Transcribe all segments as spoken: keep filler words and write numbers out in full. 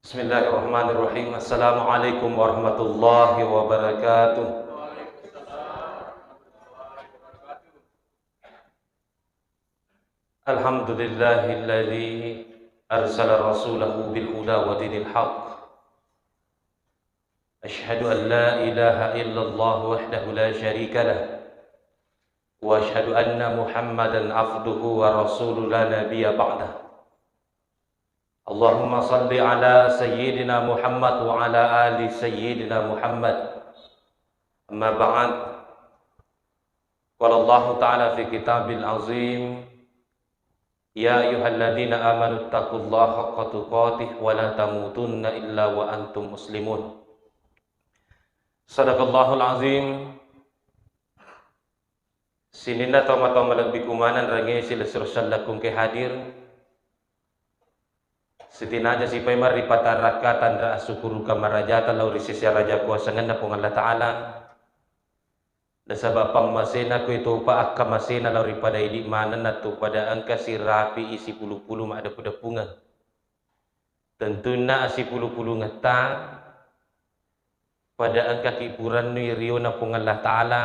Bismillahirrahmanirrahim. Assalamualaikum warahmatullahi wabarakatuh. Alhamdulillahilladzi arsala rasulahu bil huda wa dinil haq. Asyhadu an la ilaha illallah wahdahu la syarika lah. Wa asyhadu anna Muhammadan abduhu wa rasuluh la nabiyya ba'dah. Allahumma salli ala sayyidina Muhammad wa ala ali sayyidina Muhammad. Amma ba'd. Qala Allahu ta'ala fi kitabil azim, "Ya ayyuhalladzina amanu taqullaha haqqa tuqatih wa la tamutunna illa wa antum muslimun." Sadaqallahul azim. Sininna tomatoa malebbiku maneng, rangngé silessureng sellekku engkaé hadir. Sitinaja sipaimeng ripatarakka tanra assukurukang marajata lao ri sisi araja kuasangenna Puang Allah Ta'ala. Nasaba pammaséna kué topa akkamaséna lao ri pada idi maneng nattu pada engka sirapi'i sipulu-pulu maddepu-deppungeng. Tentunna assipulu-pulungetta pada engkaki purannui riona Puang Allah Ta'ala,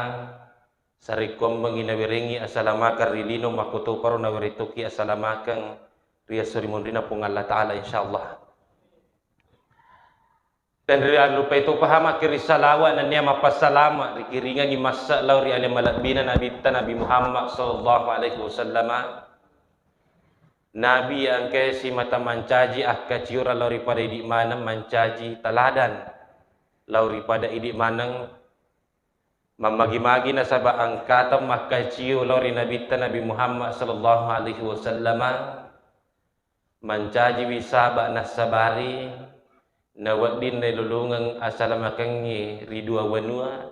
sarekkuammengngi nawerengngi asalamakeng ri lino, makkotoparo nawereng tokki asalamakeng ri esso ri munrinna Puang Allah Ta'ala, insyaallah. Dan ri allupai to pahamakki ri salawa nennia mappassalama rikiringengngi massa lao ri ale malebbina Nabitta Nabi Muhammad sallallahu alaihi wasallama. Nabi engkae simata mancaji akkaciorang lao ri pada idi maneng, mancaji taladan lao ri pada idi maneng, mammagi-magi nasaba engkateng makkacio lao ri Nabitta Nabi Muhammad sallallahu alaihi wasallama, mancajiwi saba nassabari, nawedding nailolongeng asalamakengnge ri dua wanua,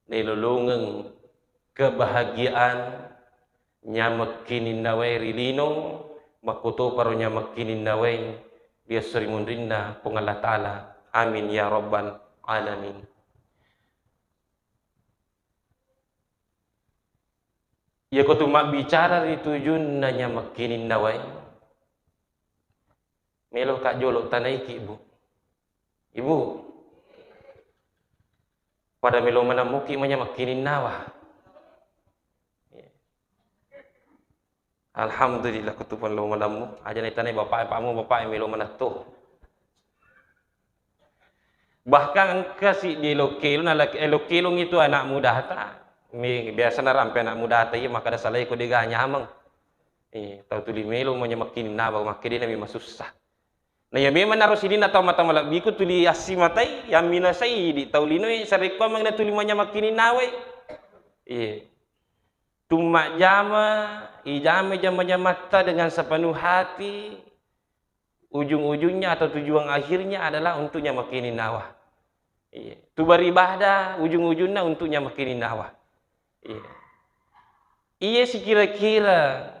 nailolongeng kebahagiaan nyamekkininnawae ri lino, makkutoparo nyamekkininnawae ri esso ri munrinna Puang Allah Ta'ala. Amin ya rabbal alamin. Iyako tu mabbicara ri tujunna nyamekkininnawae, meloka jolo tanaiki, Bu. Ibu, pada melo manammuki manyamekkininnawa. Alhamdulillah, kutupang lo manammu. Aja naitanai bapak e, pakmu bapak e melo manetto. Bahkan engka siddi lokelo na lak-, eh, lokelong itu anak mudata. Mi-, biasa narampe anak mudata iya makkada salai ko dega nyameng. Eh, tau tuli melo manyamekkininnawa, makkeda nami masussa. Na iya memang naro sininna tau mata malebbiku tuli assimatai, yamminasai di tau linoe sarekkuammengngi natuli manyamekkininnawae. Iya. Tummajjama, ijama jama-jamatta dengan sepenuh hati, ujung-ujungnya atau tujuan akhirnya adalah untuk nyamekkininnawa. Iya. Tu beribadah, ujung-ujungna untuk nyamekkininnawa. Iya. Iya sikira-kira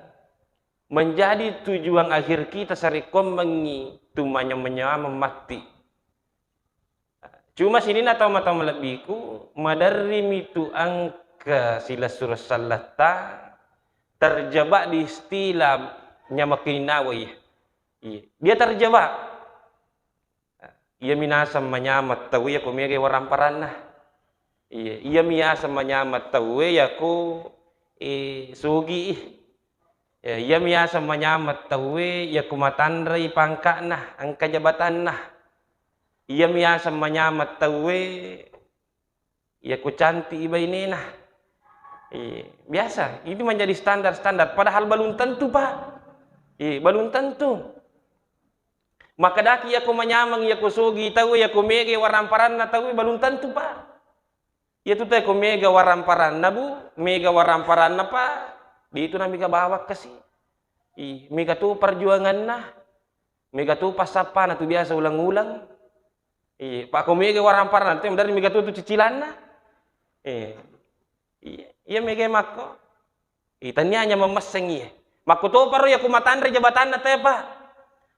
menjadi tujuan akhir kita sarekkuammengngi tu manyameng-nyameng matti. Cuma sininna tau mata malebbiku, maderrimi tu engka silessureng selletta terjebak di istilah nyamekkininnawa iya. Iya. Dia terjebak. Iyami naseng manyameng tau iya ko megai waramparanna. Iya, iyami yaseng manyameng tauwe yako, eh, sugi i. Ya, iyami yaseng manyameng tauwe yako matanrei pangka'na, engka jabatanna. Iyami yaseng manyameng tauwe yako cantik i bainena. Iya, biasa, itu menjadi standar-standar. Padahal belum tentu, Pak. Iya, belum tentu. Makkedaki yako manyameng, yako sugi tauwe, yako mega waramparanna tauwe, belum tentu, Pak. Iyatu tauwe ko mega waramparanna, Bu, mega waramparanna, Pak, de itu namega bawang kasi. Ih, mega tu perjuanganna, mega tu passappana tu biasa ulang-ulang. Iya, Pak, ko mega waramparanna, te maderri mega tu, tu cicilanna. Iya. Iya, iya mega makko. Ih, tania nyameng messeng iye. Makkutoparo yako matanre jabatanna te, Pak.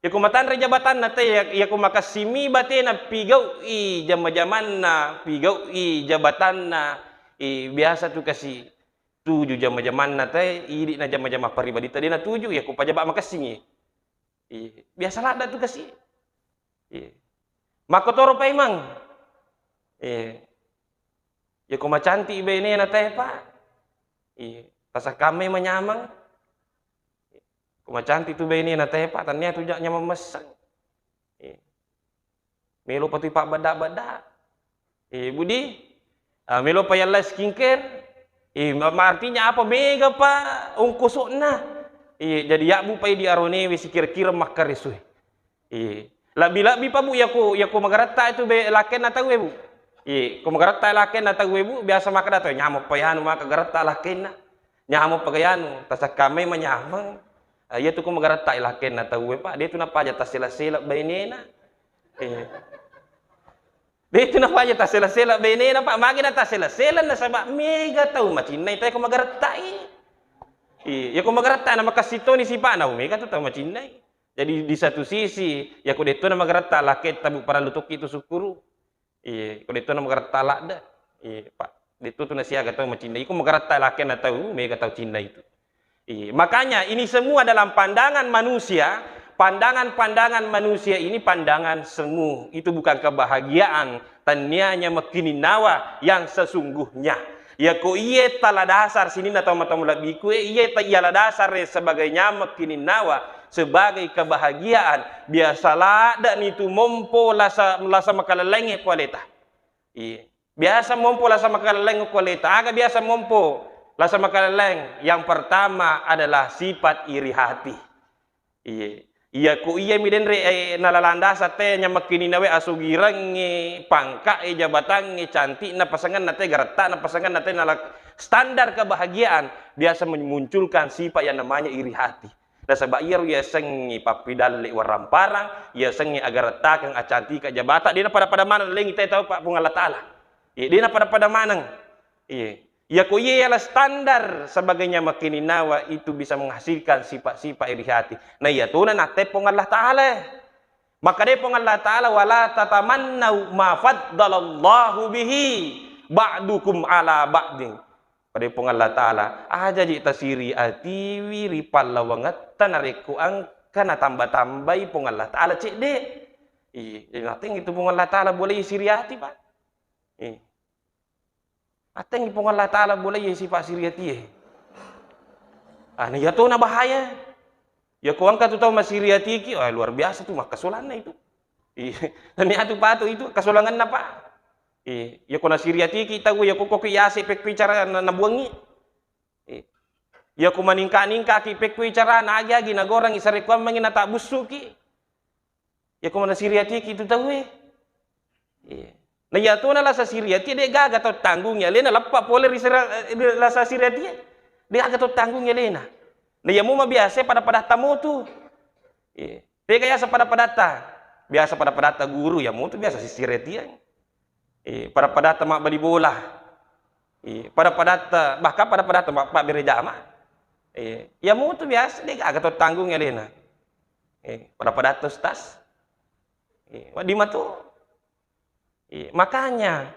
Yako matanre jabatanna te, ya-, yako makessimi batena pigau'i jama-jamanna, pigau'i jabatanna. Ih, biasa tu kasi tuju jama-jamanna te, idi na jama-jama paribadita de natuju, yako pajaba makessimi. Ih, biasa ladda tu kasi. Iya. Makkotoro paimeng. Iya. Yako macantik bainena tae, Pak. Iya. Tasakkammai manyameng. Ko macantik tu bainena tae, Pak, tania tu ja-, nyameng messeng. Iya. Melo pa tu ipabbeda-beda. Eh, Budi, ah, melo pa yallai skincare. Eh, ma-, ma-, artinya apa? Mega pa ongkosokna. Eh, jadi yabbu pa di aronewe sikira-kira makkaresue. Eh, lebbi-lebbi pa, Bu, yako, yako magaretta itu be lakkenna tauwe, Bu. Eh, ko magaretta lakkenna tauwe, Bu, biasa makkeda to, nyameng pa yanu maka garetta lakkenna. Nyameng pa gayanu, tasakkamai manyameng. Ah, iya tu ko magaretta lakkenna tauwe, Pak, de tu napaja tassela-sela bainena. Eh. De tu napaja tassela-sela bainena, Pak. Magi na tassela-sela, nasaba mega tau macinnai tae ko magarettai. Iya, ya ko magaretta na makassi toni sipa'na, mega tu tau macinnai. Jadi di satu sisi, ya ko de tu na magaretta lakketta, Bu, parellu tokki tu sukkuru. Iya, ko de tu na magaretta ladde. Iya, Pak. De tu tu nasiaga tau macinnai. Iko magaretta lakkenna tau, mega tau cinnai tu. Iya, makanya ini semua dalam pandangan manusia, pandangan-pandangan manusia ini pandangan semu. Itu bukan kebahagiaan, tanianya makkininnawa yang sesungguhnya. Yako iye tala dasar sininna tau matoa malebbiku, eh, iye ta-, iala dasar, eh, sebagai nyameng kininnawa, sebagai kebahagiaan, biasa ladde'ni tu mompo lasa, lasa makalellengnge ko aleta. Iya. Biasa mompo lasa makalelleng ko aleta. Aga biasa mompo lasa makalelleng? Yang pertama adalah sifat iri hati. Iya. Iya, ko iya mi denre, eh, nalalandasa te nyameng kininnawe asugirengnge, pangka'e, jabatangnge, cantikna pasanganna te, garettana pasanganna te, nala-, standar kebahagiaan biasa memunculkan sifat yang namanya iri hati. Nasaba iyaro yasengnge pappidalle waramparang, yasengnge agarettakeng, acantikeng, jabata, de'na pada-pada maneng lengi te tau pa Puang Allah Ta'ala. Iya, de'na pada-pada maneng. Iya. Yako iya yala standar sebagainya makkininnawa itu bisa menghasilkan sifat-sifat iri hati. Nah, iya tuna natte Puang Allah Ta'ala. Maka de Puang Allah Ta'ala, "Wala tatamannau ma faddalallahu bihi ba'dukum ala ba'din." Pada Puang Allah Ta'ala, aja ji tasiri atiwi ri pallawangetta narekko engka natamba-tambai Puang Allah Ta'ala cedde. Iya, jadi natengngi tu Puang Allah Ta'ala boleh siri ati, Pak. Iya. Attengngi Puang Allah Ta'ala boleh sifat siri atie. Ah, nah, iya tona bahaya. Ya ko engka tu tau masiri atiki, ah, luar biasa tu makkasolanna itu. Iya, tania tu patu itu kasolanganna, Pak. Iya, ya ko nasiri atiki tau, ya ko koki yase pekku icara na-, nabuangi. Iya. Ya ko maningka-ningkaki pekku icara na agi-agi nagorangi sarekkuammengi natabussuki. Ya ko manasiri atiki tu tauwe. Iya. Na iya tona lasa siri atie de gaga tau tanggungi alena leppa pole ri sera-, eh, lasa siri atie. De gaga tau tanggungi alena. Na iya mu mabiasa pada-padatta motu. Iya. Tega yasa pada-padatta. Biasa pada-padatta guru ya motu biasa sisiri atie. Eh, pada-padatta mabbali bola. Eh, pada-padatta, bahkan pada-padatta ma-, mabbere jama. Eh, ya mutu biasa de gaga tau tanggung alena. Eh, pada-padatta ustaz. Eh, wedding matu. Eh, makanya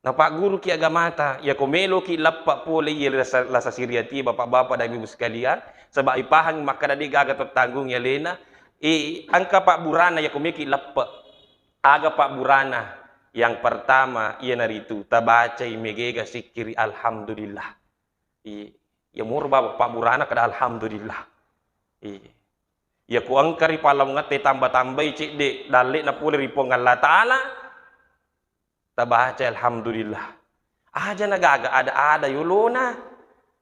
napagguruki agamata, ya ko meloki leppa pole iya lasa, lasa siri atie bapak-bapak dan ibu sekalian, sebab ipahang makkada de gaga tau tanggung alena. Eh, engka pabburana ya ko meloki leppa. Aga pabburana? Yang pertama, iyanaritu tabacai megega sikkiri alhamdulillah. I-, iya muro baba pabburana kada alhamdulillah. I-, iya ku engka ri pallawangette tamba-tambai cedde dalle'na pole ri Puang Allah Ta'ala, tabacai alhamdulillah. Aja nagaga ada-ada yolona.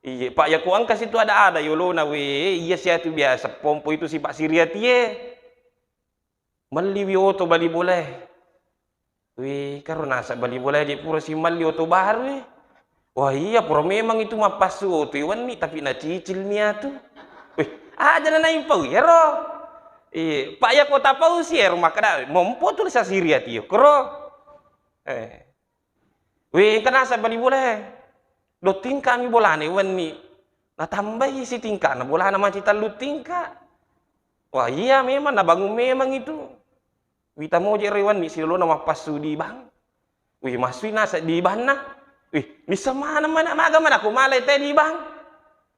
Iye, Pak, iya ku engka situ ada-ada yolona, we, iya siatu biasa pompo itu sipa siri atie. Melliwi oto bali bolae. Wih, karo naseng bali bolae, je pura simelli oto baru, eh. Wah, iya, pura memang itu mappassu oto i wenni, tapi nacicil mi atu. Wih, aja na naimpau iyaro. Iya, Pak, iya ko tapausi ero makkeda, mompo tu sasiri ati yo koro. Eh. Weh, engka naseng bali bolae. Dua tingka mi bolana wenni. Natambai sitingkana bolana mancaji tellu tingka. Wah, iya memang nabangun memang itu. Wita moje ri wenni silolona mappassu di bank. Wih, massui naseng di banna. Wih, nisseng maneng mana, maga mana ko malai te di bank.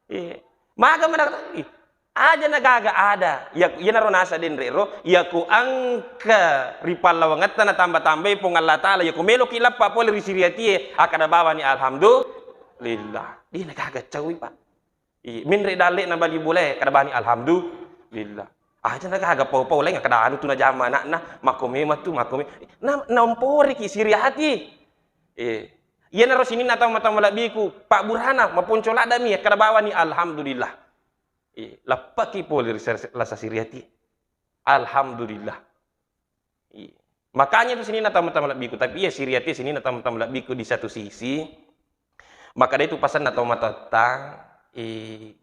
Iya. Maga mana, ih, Aja na gaga ada. Ya, iyanaro nasa denre ro, yako engka ri pallawangetta natamba-tambai Puang Allah Ta'ala, yako meloki lappa pole ri siriatie, akkada bawani alhamdulillah. Dena gaga caui, Pak. Iya, menre dalle'na bali bolae, kada bani alhamdulillah. Aja na gaga pau-pau laing, kada anu tu najama anakna, makko memang tu, makko me-, na, namporiki siri ati. Eh, iyanaro sininna tau mata malebbiku, Pak Burhana, maponco ladami, kada bawani alhamdulillah. Eh, lappaki pole ri se-, lasa siri ati. Alhamdulillah. Iya. Makanya itu sininna tau mata malebbiku, tapi iya siri ati sininna tau mata malebbiku di satu sisi, maka itu pasanna tau matatta, eh,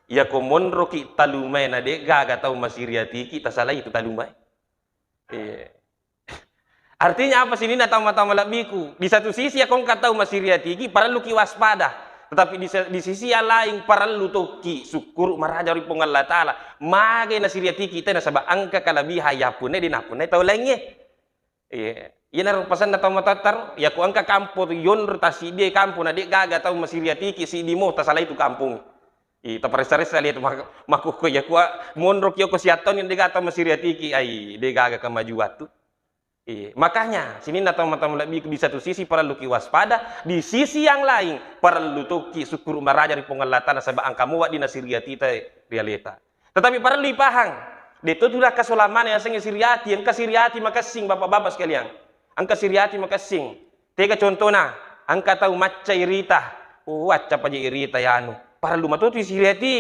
yako monroki talumae na de gaga tau masiri atiki, tasalai itu talumae. Iya. Artinya apa sininna tau mata malebbiku? Di satu sisi yako engka tau masiri atiki, parelluki waspada. Tetapi di se-, di sisi yang lain parellu tokki sukkuru maraja ri Puang Allah Ta'ala. Magai nasiri atiki te nasaba engka kalebihan yappunnai de nappunnai tau laingnge. Iya. Iyanaro pasanna tau matatta ro, yako engka kampo yonro tasiddi kampo na de gaga tau masiri atiki siddi mo tasalai tu kampong. Iya, taparessa-ressa lihat mak-, makkukku yako monroki yako siattauni de gaga tau masiri atiki, ai de gaga kemajuan tu. Iya, makanya sininna tau mata malebbiku di satu sisi parelluki waspada, di sisi yang lain parellu tokki sukkuru maraja ri Puang Allah Ta'ala nasaba engka mo wedding nasiri atita ri aleta. Tetapi parellu ipahang, de to tu lakka solamana yasengnge siri ati, engka siri ati makessing bapak-bapak sekalian. Engka siri ati makessing. Tega contona, engka tau macca irita, oh, acca paja irita yanu. Parellu matotu siri ati.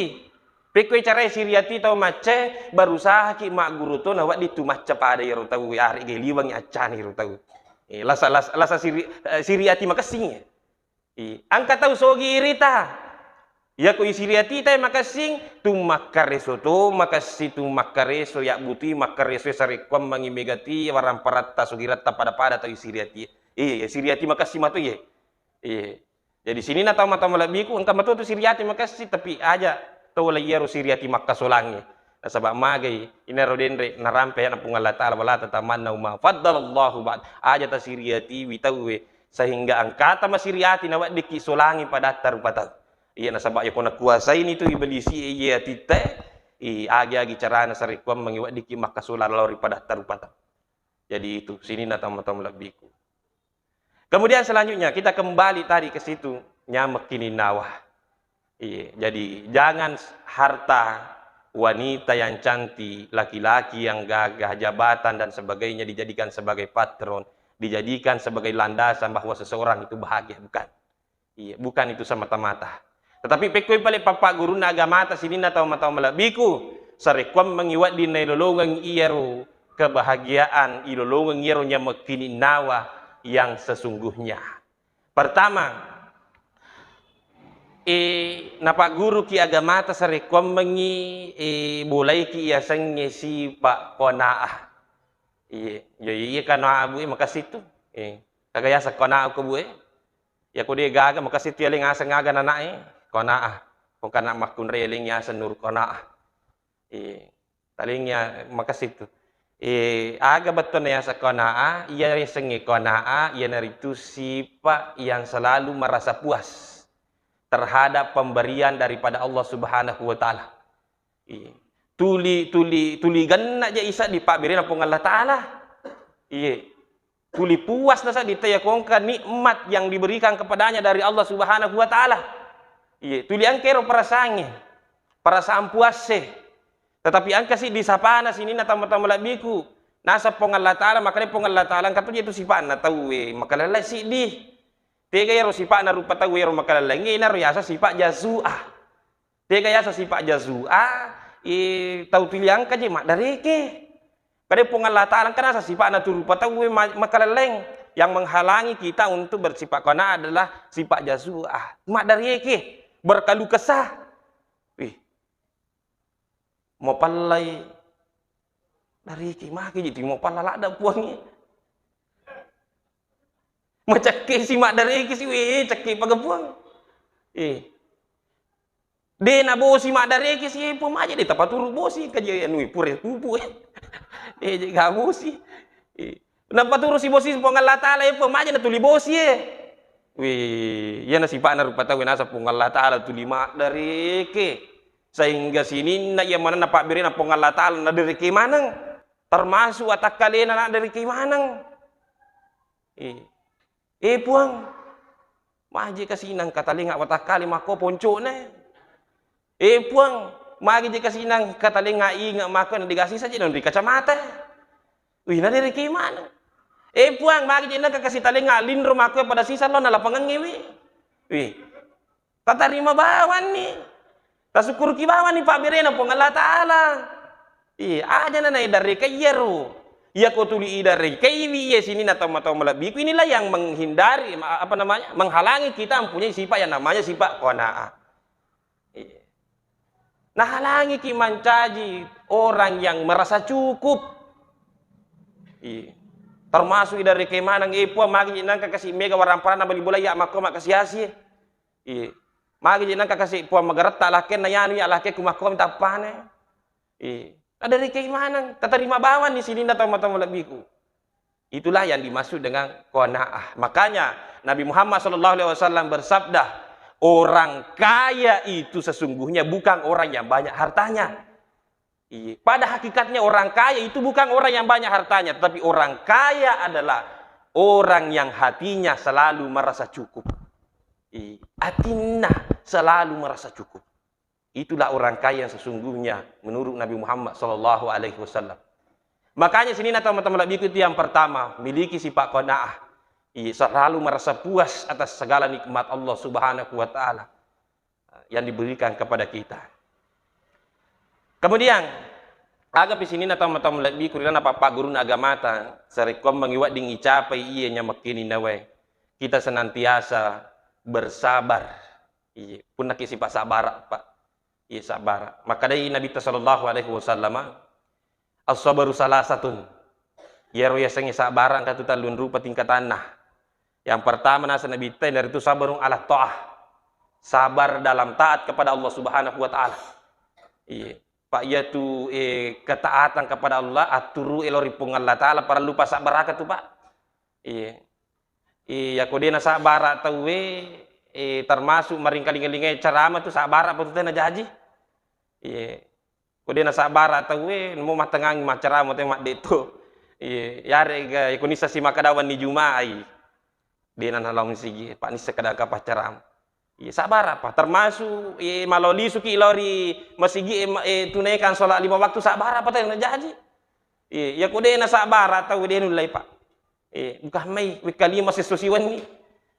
Pekko carae siri ati tau maccae, berusahaki magguru to nawedding tu macca pada iyaro tau, yaregga liwengngi accana iyaro tau. Eh, lasa, lasa, lasa siri, eh, siri ati makessing. Eh, engka tau sogi irita. Yako isiri ati tae makessing, tu makkareso to, makessing tu makkareso, yabbutui makkareso sarekkuammengngi megati waramparatta sogiratta pada-pada tau isiri ati. Eh, siri ati makessing mato iye. Eh. Jadi sininna tau mata malebbiku, engka matotu siri ati makessing, tapi aja tau la iyaro siri ati makkasolangnge. Nasaba magai, inaro denre narampe ayana Puang Allah Ta'ala, "Wala tatamannau ma faddalallahu ba'd." Aja tasiri atiwi tauwe, sehingga engkata masiri ati naweddikki solangi padatta rupa tau. Iya, nasaba yako nakuasaini tu iblisi iye atitta, i agi-agi carana sarekkuammengngi weddikki makkasolang lao ri padatta rupa tau. Jadi itu, sininna tau mata malebbiku. Kemudian selanjutnya kita kembali tadi ke situ, nyameng kininnawa. Iya, jadi jangan s-, harta, wanita yang cantik, laki-laki yang gagah, jabatan dan sebagainya dijadikan sebagai patron, dijadikan sebagai landasan bahwa seseorang itu bahagia, bukan. Iya, bukan itu semata-mata. Tetapi pekkoi pale pappaggurunna agamata sininna tau mata malebbiku, sarekkuammengngi wedding nailolongeng iyaro kebahagiaan, ilolongeng iyaro nyameng kininnawa yang sesungguhnya. Pertama, eh, napagguruki agamata sarekkuammengngi, eh, bolaiki yasengnge sipa qanaah. Iye, yo iye qanaah bu e makessing tu. Eh, kaga yaseng qanaah ko bu e. Yako de gaga makessing tu yaleng aseng aga nanae, qanaah. Ko kana makkunrai yaleng yaseng nur qanaah. Eh, taling ya makessing tu. Eh, aga bettuanna yaseng qanaah, iya yasengnge qanaah, iyanaritu sifat yang selalu merasa puas terhadap pemberian daripada Allah Subhanahu wa Ta'ala. Iya. Tuli, tuli, tuli genna ja isa dipabberena Puang Allah Ta'ala. Iya. Tuli puas nasa dita yako engka nikmat yang diberikan kepadanya dari Allah Subhanahu wa Ta'ala. Iya, tuli engka ero perasaangnge, perasaan puasse. Tetapi engka siddi sapana sininna tau mata malebbiku. Nasa Puang Allah Ta'ala, makanya Puang Allah Ta'ala engka tu je tu sifatna tauwe, makalellai siddi. Tega ero sifatna rupa tauwe ero makalellai, inaro yasa sifat jazuah. Tega yasa sifat jazuah, eh, tau tuli engka je maddareke. Pada Puang Allah Ta'ala engka nasa sifatna tu rupa tauwe ma-, makalelleng. Yang menghalangi kita untuk bersifat qanaah adalah sifat jazuah. Maddareke, berkeluh kesah. Wih. Mapallai dareke, magi ji tu mapalla ladda Puangnge. Macakke si maddareke si, weh, cakke paga Puang. Eh. De nabosi maddareke si, eh, Puang maja de tapaturu bosi, kaji anui pure pupu, eh. Eh, je ga bosi. Eh. Napaturu si bosi Puang Allah Ta'ala, eh, Puang maja natuli bosi, eh. Wih, iyana sipa'na rupa tau naseng Puang Allah Ta'ala tuli maddareke. Sehingga sininna iya manenna pabberena Puang Allah Ta'ala nadareke maneng. Termasuk watakkalena nadareke maneng. Eh, eh Puang, maje kasi nangka talenga watakkale makko poncone. Eh Puang, magi je kasi nangka talenga inge makko na digasi saja non ri kacamata. Wih, nadareke maneng. Eh Puang, magi je nangka kasi talenga linro makko pada sisa lo nalapangengnge wi. Wih, tatarima bawanni. Tasukkuruki bawanni pabberena Puang Allah Ta'ala. Iya, aja na naidareke iyaro. Iyako tuli idarekeiwi iye sininna tau-tau malebbiku, inilah yang menghindari, ma-, apa namanya, menghalangi kita mempunyai sifat yang namanya sifat qanaah. Iya. Nahalangiki mancaji orang yang merasa cukup. Iya. Termasuk idarekei maneng, eh Puang, magi nangka kasi mega waramparanna bali bola iya makko makkasi-asi. Iya. Magi je nangka kasi Puang magaretta lakkenna yanu ya lakkekku makko tappane. Iya. Nadareke maneng, tatarima bawanni sininna tau-tau malebbiku. Itulah yang dimaksud dengan qanaah. Makanya Nabi Muhammad sallallahu alaihi wasallam bersabda, orang kaya itu sesungguhnya bukan orang yang banyak hartanya. Iya. Pada hakikatnya orang kaya itu bukan orang yang banyak hartanya, tetapi orang kaya adalah orang yang hatinya selalu merasa cukup. Iya. Atinna selalu merasa cukup. Itulah orang kaya yang sesungguhnya menurut Nabi Muhammad sallallahu alaihi wasallam. Makanya sininna tau-tau malebbiku itu yang pertama, miliki sifat qanaah. Iya, selalu merasa puas atas segala nikmat Allah Subhanahu wa Ta'ala yang diberikan kepada kita. Kemudian, aga pi sininna tau-tau malebbiku ri laleng pappaggurunna agamata, sarekkuammengngi wedding icapai iye nyamekkininnawae. Kita senantiasa bersabar. Iya, punnaki sifat sabara, Pak. Iya, sabara. Makkedai Nabitta sallallahu alaihi wasallama, "As-sabru salasatun." Iyaro yasengnge sabara engka tu tellung rupa tingkatanna. Yang pertama naseng Nabitta, iyanaritu sabrun ala ta'ah. Sabar dalam taat kepada Allah Subhanahu wa Ta'ala. Iya. Pak, iyatu, eh, ketaatan kepada Allah, atturu elo ri Puang Allah Ta'ala, parellu pasabbaraka tu, Pak. Iya. Iya, ko de nasabbara tauwe, eh, termasuk maringkalinga-lingai ceramah tu sabbara apa tu tena jaji. Iya. Ko de nasabbara tauwe, mo matengangi maccarama te madde tu. Iya, yarega ko nissa si makkeda wenni Juma'i. De na nalao masigi, Pak, nissa kada kapaccarama. Iya, sabbara apa? Termasuk, iya, malo lisuki lao ri masigi, eh, ma-, eh, tunaikan sholat lima waktu, sabbara apa tena jaji. Iya, iya ko de nasabbara tau de nullai, Pak. Eh, engka mai wekka lima sesso siwenni.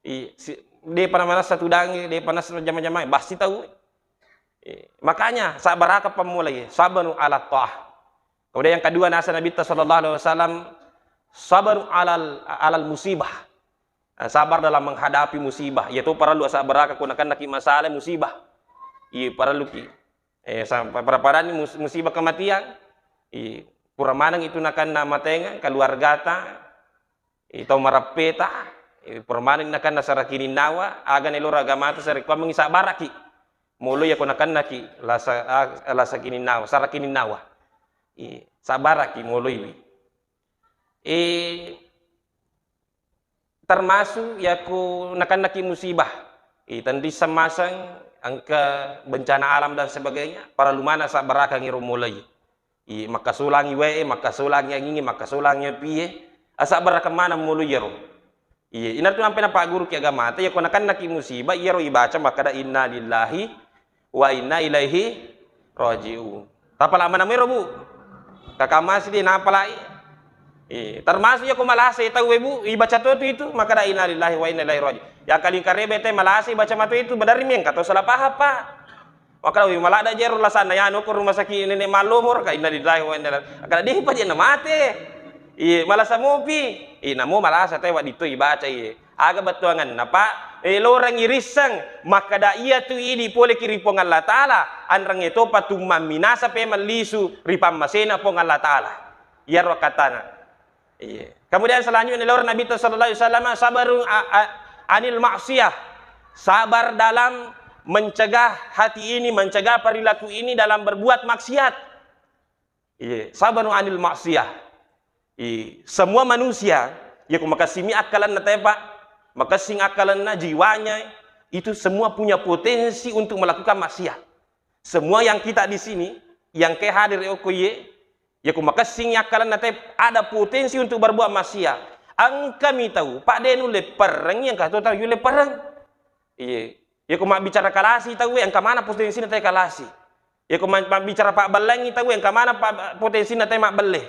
Eh, si-, depa namanassa tudangi, depa nassa jama-jamai, bassi tau. Eh, makanya sabbaraka pammulai, sabrun ala ta'ah. Kemudian yang kedua naseng Nabitta sallallahu alaihi wasallam, sabrun alal, alal musibah. Eh, sabar dalam menghadapi musibah. Iya to parellu asabbaraka ko nakennaki masalah musibah. Iya parelluki. Eh, sampai pada-padanni mus-, musibah kematian. Iya, pura maneng itu nakenna matengeng keluargata. Ih, tau marappeta, ih, pura maneng nakenna sarakininnawa, aga naelora agamata sarekkuammengngi sabbaraki. Moloi yako nakennaki lasa, a-, lasa kininnawa, sarakininnawa. Ih, sabbaraki moloiwi. Ih, termasuk yako nakennaki musibah. Ih, tenrisseng maseng, engka bencana alam dan sebagainya, parellu maneng sabbarakang iro moloi. Iye, makkasolangi wae, makkasolangi angingnge, makkasolangi apie, asabbarakeng maneng molo iyaro. Iye, inatu ampe napagguruki agamata, iyako nakennaki musibah, iyaro ibaca makkeda, "Inna lillahi wa inna ilaihi raji'un." Tapala maneng mero, Bu. Kakamasi de napalai. Iye, termasuk iyako malasai tauwe, Bu, ibaca to tu itu, makkeda, "Inna lillahi wa inna ilaihi raji'un." Yang kalingkarebe te malasai baca matu itu, benar mi engka to salah paham, Pak. Makkeda, "Wi, maladda jero lasanna yanu ko rumah sakit nenek malomor ka, inna lillahi wa inna ilaihi." Makkeda, "Depa je na mate." Iye, malasa mopi. Iye, namo malasa te waddi to ibaca iye. Aga bettuanganna, Pak? Eh, lorengngi risseng makkeda iyatu idi poleki ri Puang Allah Ta'ala, anrengnge topa tummamminasa pemeng lisu ri pammasena Puang Allah Ta'ala. Iyaro akkatana. Iya. Kemudian selanjutnya, lor Nabi sallallahu alaihi wasallam, sabarun a-, a-, anil maksiyah. Sabar dalam mencegah hati ini, mencegah perilaku ini dalam berbuat maksiat. Iya, sabarun anil maksiyah. Iya, semua manusia, ya, ku makasimi akkalanna te, Pak. makessing akkalenna, jiwanya, itu semua punya potensi untuk melakukan maksiat. Semua yang kita di sini, yang ke hadir okko iye, yako makessing akkalenna te ada potensi untuk berbuat maksiat. Engkami tau, Pak, de nulle perrengi, engka to tau yulle perreng. Iye. Yako mabbicara kalasi tau, engka mana potensi na te kalasi. Yako ma-, mabbicara pabballengi tau, engka mana pa-, potensi na te mabbelle.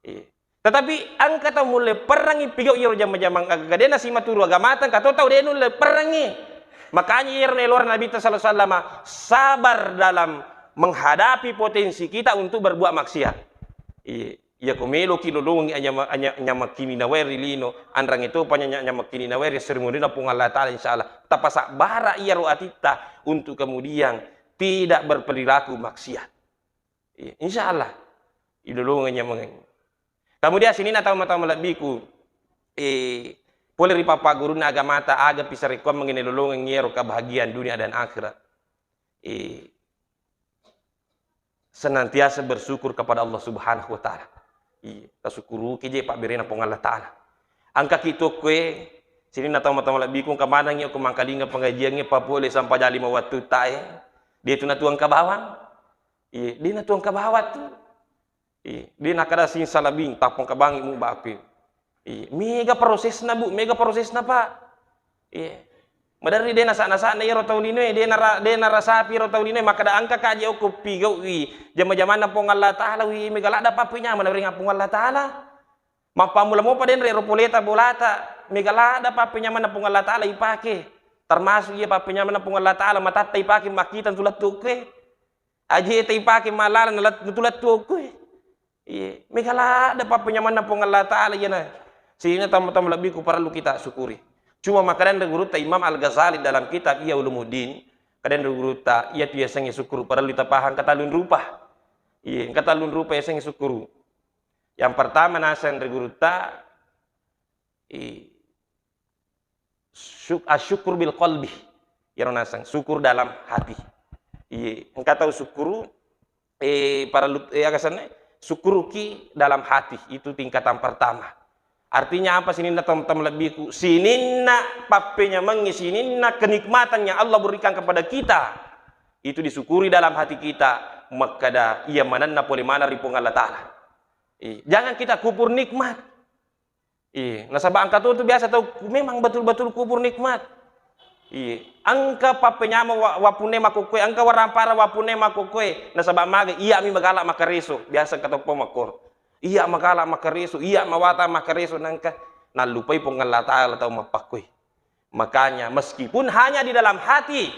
Iya. Tetapi engka tau mulle perrangi pigau iyaro jama-jamang agaga de nasimaturu agamata, engka to tau de nulle perrangi. Makanya iyaro naelora Nabitta sallallahu alaihi wasallam sabar dalam menghadapi potensi kita untuk berbuat maksiat. Iya. Iya ko meloki lolongi anyama-, anya-, anyamakkini nawai ri lino, anrangi topa nya-, nya-, anyamakkini nawai ri seri mudina Puang Allah Ta'ala, insya Allah. Tapasabbara iyaro atitta untuk kemudian tidak berperilaku maksiat. Iya, insya Allah. Ilolongeng nyamengeng. Kemudian sininna tau-tau malebbiku, eh, pole ri pappagurunna agamata, aga pisarekkuammengngi nailolongeng iyaro kebahagiaan dunia dan akhirat. Eh, senantiasa bersyukur kepada Allah Subhanahu wa Ta'ala. Iya, tasukkuruki je pabberena Puang Allah Ta'ala. Engkaki tokkoe, sininna tau-tau malebbiku, engka manengngi okko mangkalinga pengajiangnge, papole sampajang lima wattutta e. De tu natuang kabawang. Iya, de natuang kabawang tu. Iya, de nakada sing salabing, tappa engka bangi mu bape. Iya, mega prosesna, Bu, mega prosesna, Pak. Iya. Maderri de nasa-nasana iyaro tau linoe, de nara-, de narasapi iyaro tau linoe, makkada engka kaje okko pigau'i jama-jamanna Puang Allah Ta'ala, wi, mega ladda pappenyameng nawerengngi Puang Allah Ta'ala. Mappammula mopa denre ro poleta bolata, mega ladda pappenyamanna Puang Allah Ta'ala ipake. Termasuk iya pappenyamanna Puang Allah Ta'ala matatta ipake makkita tulettu okkoe. Ajeta ipake malala nalet-, tulettu okkoe. Iya, mega ladda pappenyamanna Puang Allah Ta'ala iyana. Sehingga tamu-tamu lebbiku parellu kita syukuri. Cuma makkadanre gurutta Imam Al-Ghazali dalam kitab Ihya Ulumuddin, kadanre gurutta, iya tu yasengnge syukuru parellu tapahang engka tallung rupa. Iya, engka tallung rupa yasengnge syukuru. Yang pertama naseng ri gurutta, i, syuk-, asyukur bil qalbi. Iyaro naseng, syukur dalam hati. Iye, engka tau syukuru, eh, parellu, eh, aga senna, syukuruki dalam hati. Itu tingkatan pertama. Artinya apa sininna tem-, tem lebbiku? Sininna pappenyamengngi, sininna kenikmatan yang Allah berikan kepada kita, itu disyukuri dalam hati kita, makkada iya manenna pole maneng ri Puang Allah Ta'ala. Iya. Jangan kita kubur nikmat. Iya. Nasaba engka to tu biasa tau ku-, memang betul-betul kubur nikmat. Iya. Engka pappenyameng wa-, wappunne makkokkoe, engka warampara wappunne makkokkoe, nasaba maga, iyami magala makkareso. Biasa engka tau pong makkoro. Iya magala makkareso, iya mawata makkareso, nangka nallupai Puang Allah Ta'ala tau mappakkoe. Makanya, meskipun hanya di dalam hati,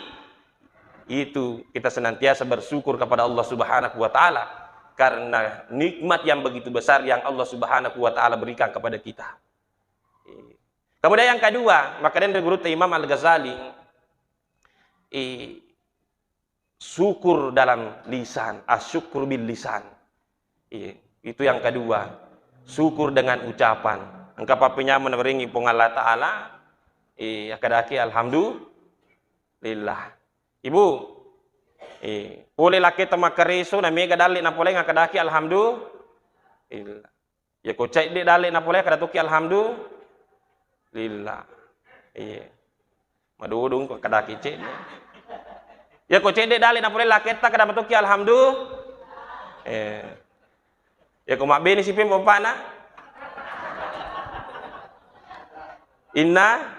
itu kita senantiasa bersyukur kepada Allah Subhanahu wa Ta'ala karena nikmat yang begitu besar yang Allah Subhanahu wa Ta'ala berikan kepada kita. Kemudian yang kedua, maka dari gurutta Imam Al-Ghazali, eh, syukur dalam lisan, asyukru bil lisan. Iya, itu yang kedua. Syukur dengan ucapan. Engka pappenyameng nawerengngi Puang Allah Ta'ala, iya, akkadaki alhamdulillah. Ibu, iya, pole lakketta makkareso, na mega dalle napoleng akkadaki alhamdulillah. Yako cedde dalle napoleng, kada tokki alhamdulillah. Iya. Madodong ko kadaki cedde. Yako cedde dalle napoleng lakketta, kada matokki alhamdulillah. Eh. Yako mabbene sipe bapakna. Inna.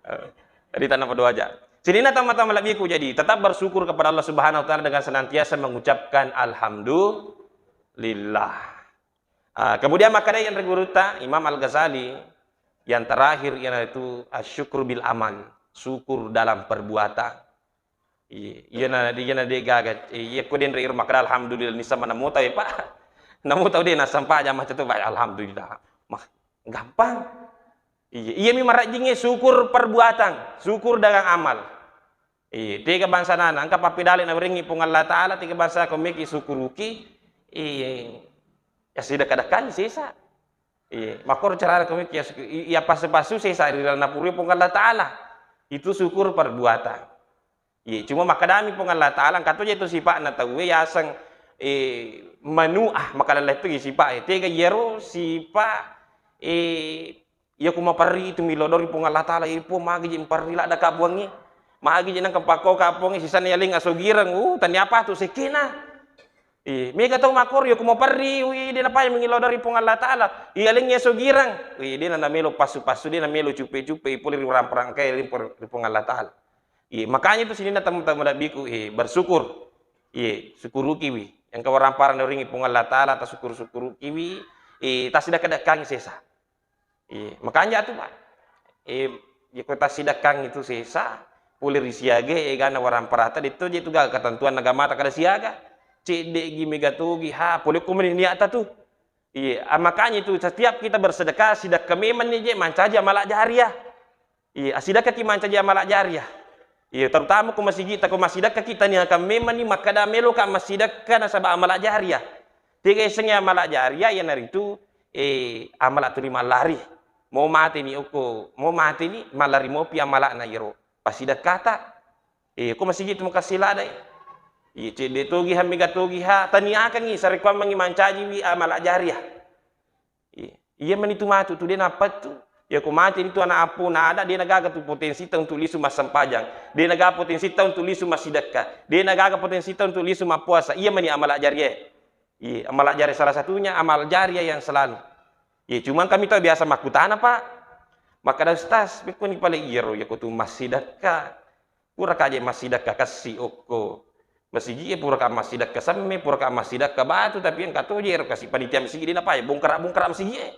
Eh, jadi tanpa doa aja. Sininna tama-tama lebbiku, jadi tetap bersyukur kepada Allah Subhanahu wa Ta'ala dengan senantiasa mengucapkan alhamdulillah. Ah, kemudian makkadai anre gurutta Imam Al-Ghazali, yang terakhir iyanaritu asyukru bil amal, syukur dalam perbuatan. Iya, iyana, iyana de gaga, iya ko denre iro makkada alhamdulillah, nisama namo tau, Pak. Namo tau de nasampaja macca tu, Pak, alhamdulillah. Mah, gampang. Iya, iyami marajingnge syukur perbuatan, syukur dengan amal. Iya, tega bangsa nana, engka pappedale nawerengngi Puang Allah Ta'ala, tega bangsa ko meki syukuruki, iya, ya sidekka-dekkani sesa. Iya, makkoro carana ko meki ya syukur-, i-, ya pasu-pasu sesa ri lalenna purue Puang Allah Ta'ala. Itu syukur perbuatan. Iya, cuma makkadami Puang Allah Ta'ala, engka to je tu sipa'na tauwe yaseng, eh, manuah, makalelle tu sipa'e. Tega iyaro sipa, eh, Iya ku maperri itu milodori Puang Allah Ta'ala, "Ih, Puang, magi je mperri ladda ka Puangnge? Magi je nangka pakko ka Puangnge, sisanna yaling asogireng, uh, tania apa tu sekena." Iya, mega tau makkoro, iya ku maperri, wi, de napai mengilodori Puang Allah Ta'ala. Iya, lengngi asogireng. Wi, de na melo passu-passu, de na melo cupe-cupe, pole ri orang perangkai ri Puang Allah Ta'ala. Iya, makanya itu sininna tamu-tamu nabbiku, eh, bersyukur. Iya, syukuruki wi. Yang kawarang parang doringi Puang Allah Ta'ala, ta syukur-syukuruki wi, eh, tasidakka-dakkangi sesa. Iya, makanya tu, Pak. Eh, ya kota sidakkangi tu sesa, pole ri siaga, eh, gana warang parata, detto je tu gaga ketentuan agamata kada siaga. Cedde gi mega togi, ha, pole ko meni niata tu. Iya, ah, makanya itu setiap kita bersedekah, sidakka memang ni je mancaji amala jariah. Iya, asidakka ki mancaji amala jariah. Iya, terutama ko masigi ta, ko masidakka kita ni akan memang ni makkada melo ka masidakka nasaba amala jariah. Tega isengnge amala jariah, iyanaritu, eh, amala tuli mallari. Mo mate ni okko, mo mate ni mallari mopi amalana iro pasidakkata. Eh, ko masigi tu makassi ladai. Iya, cedde togi ha, mega togi ha, taniakangi sarekkuammengi mancajiwi amala jariah. Iya. Iya meni tu matu tu, de napettu. Iya ko mate ni tu anak apo na ada, de nagaga tu potensi ta untuk lisu massempajang. De nagaga potensi ta untuk lisu massidekka. De nagaga potensi ta untuk lisu mappuasa. Iya meni amala jariah. Iya, amala jariah salah satunya, amal jariah yang selalu. Iya, cuman kami tahu biasa makkutana, Pak. Makkada, "Ustaz, pekkoni pale iyaro, iya ko tu massidekka." Pura ka je massidekka kessi okko. Masigi e pura ka massidekka semme, pura ka massidekka batu, tapi engka to je ero kasi panitia masigi de napae bongkara-bongkara masigi e.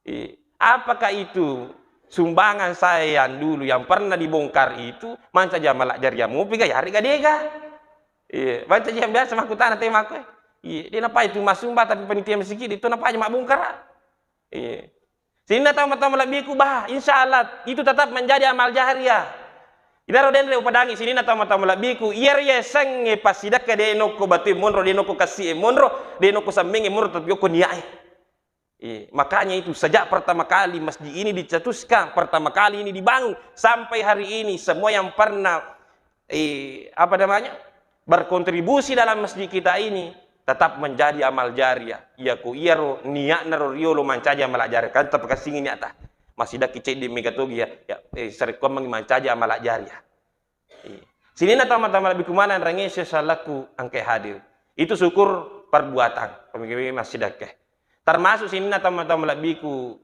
Eh, apakah itu sumbangan saya yang dulu yang pernah dibongkar itu mancaji amala jariah mopi ga, yarega dega? Eh, mancaji yang biasa makkutana te makko e. Iya, de napae tu masumba tapi panitia masigi de to napae mabbongkara. Iya. Sininna tau-tau malebbiku, bah, insya Allah itu tetap menjadi amal jariah. Inaro denre upadangi sininna tau-tau malebbiku, iyaro yasengnge passidekka de nokko batui monro, de nokko kassi e monro, de nokko sammengnge monro, tapi okko niat e. Iya, makanya itu sejak pertama kali masjid ini dicetuskan, pertama kali ini dibangun, sampai hari ini semua yang pernah, eh, apa namanya, berkontribusi dalam masjid kita ini tetap menjadi amal jariah. Iya ko iyaro niatna ro riolo mancaji amal jariah, kan tapakassingi niatta. Massidekki cedde mega togi ya, ya, eh, sarekkuammengi mancaji amal jariah. Iya. Sininna tau-tau malebbiku maneng rangi sesalaku engkai hadir. Itu syukur perbuatan. Pemikir massidekka. Termasuk sininna tau-tau malebbiku,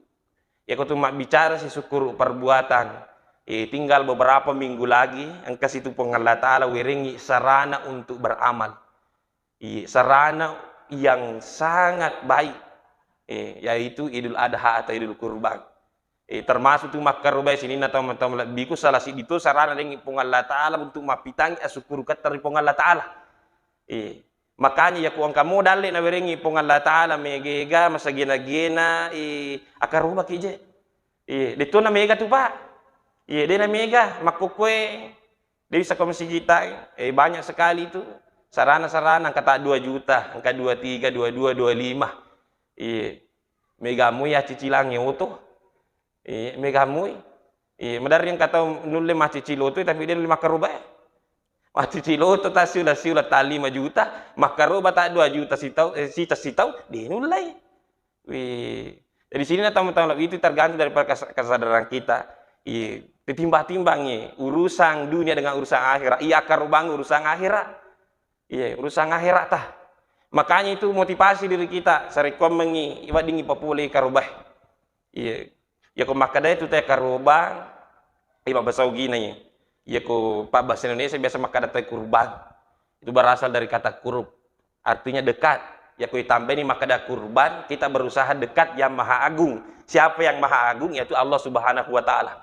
iya ko tu mabbicara si syukur perbuatan. Eh, tinggal beberapa minggu lagi, engka situ Puang Allah Ta'ala werengi sarana untuk beramal. Iya, sarana yang sangat baik, eh, yaitu Idul Adha atau Idul Kurban. Eh, termasuk tu makkarobai sininna tau-tau malebbiku, salah siddi tu sarana dengi Puang Allah Ta'ala untuk mappitangi asukkuruketta ri Puang Allah Ta'ala. Eh, makanya iya ko engka mo dalle nawerengi Puang Allah Ta'ala, mega-ega, masagena-gena, eh, akkarobaki je. Eh, detto na mega tu, Pak. Iya, de na mega, makkukue, de bisa ko masigita, eh, banyak sekali tu. Sarana-sarana, engka ta dua juta, engka dua tiga, dua dua, dua lima. Iya. Mega mui accicilangnge oto. Iya, mega mui. Iya, maderri engka tau nulle maccicil oto, tapi de nulle makkaroba e. Maccicil oto ta siula-siula ta lima juta, makkaroba ta dua juta sitau, eh, sita sitau, de nullei. Wih. Jadi sininna tau-tau itu tergantung daripada kes-, kesadaran kita. Iya, ditimbang-timbangi urusan dunia dengan urusan akhirat. Iya, akkarobang urusan akhirat. Iya, urusan akhirat tah. Makanya itu motivasi diri kita, sarekkuammengi weddingngi papolei karobah. Iya. Iya ko makkeda itu te karobang, iya, bahasa Ugina iya. Iya ko pa bahasa Indonesia biasa makkeda te kurban. Itu berasal dari kata kurub. Artinya dekat. Iya ko itambaini makkeda kurban, kita berusaha dekat yang Maha Agung. Siapa yang Maha Agung? Yaitu Allah Subhanahu wa Ta'ala.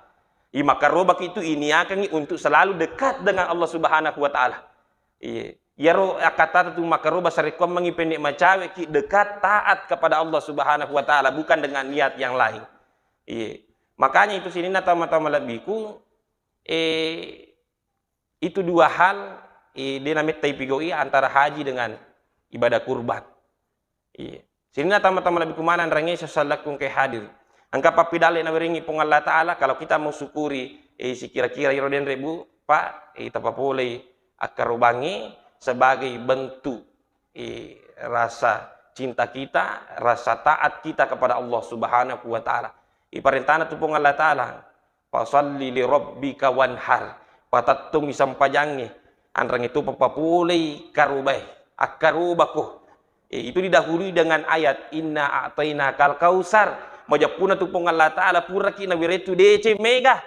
I makkarobaki itu iniakangi untuk selalu dekat dengan Allah Subhanahu wa Ta'ala. Iya. Iyaro akkattata tu makkaroba sarekkuammengi penne macawe ki dekat taat kepada Allah Subhanahu wa Ta'ala, bukan dengan niat yang lain. Iya. Makanya itu sininna tau-tau malebbiku, eh, itu dua hal, eh, de nametta ipigau'i antara haji dengan ibadah kurban. Iya. Sininna tau-tau malebbiku maneng rangi sesalaku engkai hadir. Engka pappidalle nawerengi Puang Allah Ta'ala, kalau kita mau syukuri, eh, sikira-kira iro denre, Bu, Pak, eh, tapapolei akkarobangnge sebagai bentuk, eh, rasa cinta kita, rasa taat kita kepada Allah Subhanahu wa Ta'ala. Iparentana tu Puang Allah Ta'ala, "Fasalli li rabbika wanhar." Patettungi sempajangnge, anreng itu papapulei karobae, akkarobako. Eh, itu didahului dengan ayat, "Inna a'tainakal kausar." Majeppuna tu Puang Allah Ta'ala, puraki naweretu deceng mega.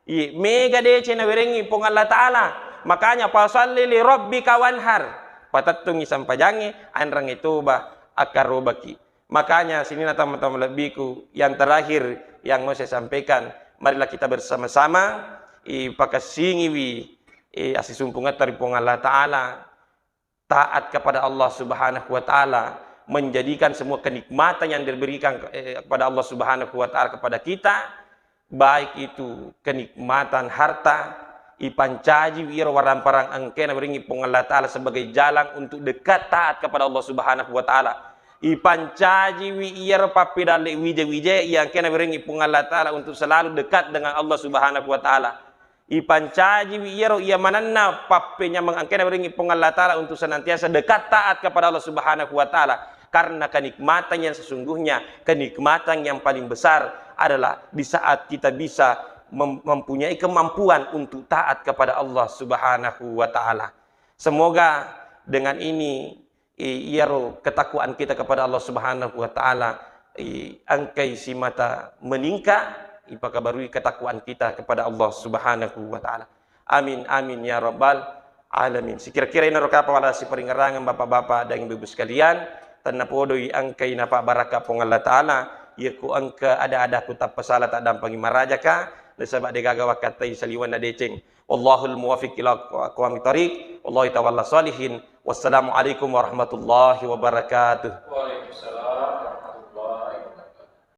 Iye, mega deceng nawerengngi Puang Allah Ta'ala. Makanya, "Fasalli li rabbika wanhar." Patettungi sempajangnge, anreng itu ba akkarobaki. Makanya, sininna tama-tama lebbiku, yang terakhir yang mau saya sampaikan, marilah kita bersama-sama, ipakessingiwi, eh, assisumpungetta ri Puang Allah Ta'ala, taat kepada Allah Subhanahu wa Ta'ala, menjadikan semua kenikmatan yang diberikan, eh, kepada Allah Subhanahu wa Ta'ala kepada kita, baik itu kenikmatan harta, ipancajiwi iyaro waramparang engkae nawerengngi Puang Allah Ta'ala sebagai jalan untuk dekat taat kepada Allah Subhanahu wa Ta'ala. Ipancajiwi iyaro pappedalle wija-wija yang engkae nawerengngi Puang Allah Ta'ala untuk selalu dekat dengan Allah Subhanahu wa Ta'ala. Ipancajiwi iyaro iya manenna pappenyameng engkae nawerengngi Puang Allah Ta'ala untuk senantiasa dekat taat kepada Allah Subhanahu wa Ta'ala. Karena kenikmatan yang sesungguhnya, kenikmatan yang paling besar adalah di saat kita bisa mem-, mempunyai kemampuan untuk taat kepada Allah Subhanahu wa Ta'ala. Semoga dengan ini, i-, iyaro ketakwaan kita kepada Allah Subhanahu wa Ta'ala, i-, engkai simata meningkat, ipakabarui ketakwaan kita kepada Allah Subhanahu wa Ta'ala. Amin, amin, ya rabbal alamin. Sikira-kira inaro kapang wala siparingerangeng, Bapak-bapak dan Ibu-ibu sekalian, tennapodoi engkai napabarakka Puang Allah Ta'ala, iyako engka ada-ada ku tappa sala, taddampengi marajaka, nasaba degaga wakkattai saliwenna deceng. Wallahul muwaffiq ila aqwamit thariq, wallahu tawalla sholihin. Wassalamualaikum warahmatullahi wabarakatuh.